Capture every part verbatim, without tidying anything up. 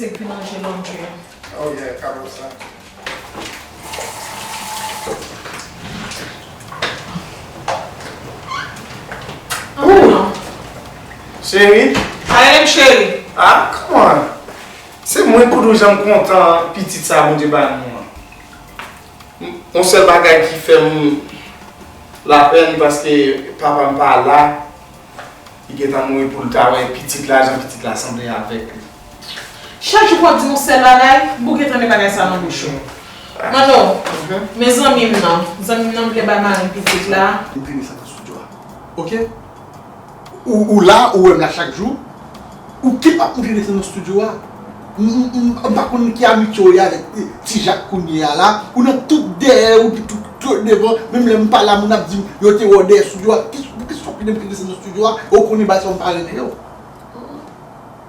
Epi manje, Bondye. Oh yeah, ka fè sa. Cheri. Sa rele m cheri. Ah, come on. Se mwen pou di w jan m kontan pitit sa Bondye ba nou an. Yon sèl bagay ki fè m lapèn paske papa m pa la. Li gentan mouri pou l ta wè pitit la, jan pitit la sanble avèk li. Chak jou w ap di yon sèl bagay, bouke tande bagay sa nan bouch ou. Manno, men zanmi m nan, zanmi m nan vle bay mari m pitit la. Ou vini sa nan estidyo a. Oke? Ou, ou la, ou wè m la chak jou. Ou ki p ap montre desann nan estidyo a. M, m, m, m pa konn ki amitye w ye avèk, eh, Ti Jak kounye a la. Ou nan tout dèyè, ou tout, tout devan. Menm lè m pa la, moun ap di m, yo te wè w dèyè estidyo a. Ki, ki sòt ki te montre desann nan estidyo a? Ou konnen bagay sa yo m pa renmen yo.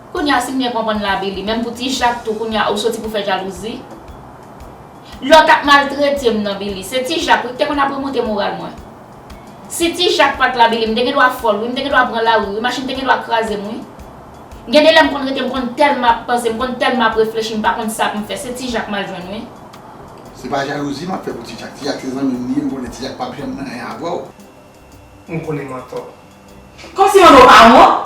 Kounye a, si m byen konprann la, Billy, menm pou Ti Jak tou, kounye a, ou soti pou fè jalouzi. Lè w t ap maltrete m nan, Billy, se Ti Jak wi ki te konn ap remonte moral mwen. Si Ti Jak pa t la, Billy, m te gen dwa fòl wi, m te gen dwa pran lari wi, machin te gen dwa kraze m wi. Gen de lè m konn rete, m konn tèlman ap panse, m konn tèlman ap reflechi, m pa konn sa pou m fè. Se Ti Jak m al jwenn wi. Se pa jalouzi m ap fè pou Ti Jak. Ti Jak se zanmi m li ye, m konnen Ti Jak p ap janm nan anyen avè w. M konnen m antò. Kòmsi Manno pa wont?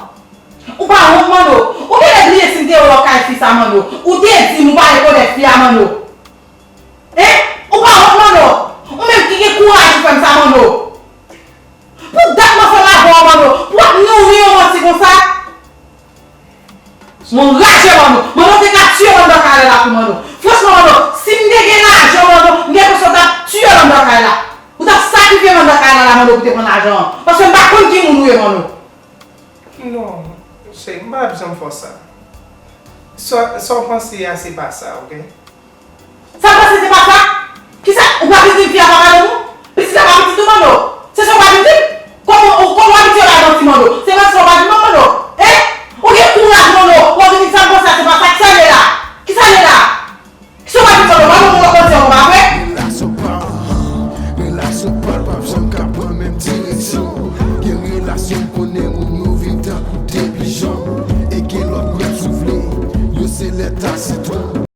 Ou pa wont, Manno? Ou genlè bliye si m te wè w kay fi sa, Manno. Ou te di m ou pa rekonèt fi a, Manno. Hein? Ou pa wont, Manno? Ou menm ki gen kouraj ou fè m sa, Manno. Pou dat m ansanm avè w, Manno, pou w ap nouri yon manti konsa? M anraje, Manno. Manno te ka tiye w anndan kay la tou, Manno. Franchman, Manno, si m te gen lajan, Manno, m gen enpresyon w t ap tiye l anndan kay la. Ou t ap sakrifye m anndan kay la, la, Manno, pou te pran lajan an. Paske m pa konn ki moun ou ye, Manno. Non, cheri, m pa ap janm fè w sa. Sa, sa w panse a, se pa sa, oke? Sa w panse se pa sa? Kisa? Ou pa vin di m fi a pa pale w? Pitit la pa pitit ou, Manno?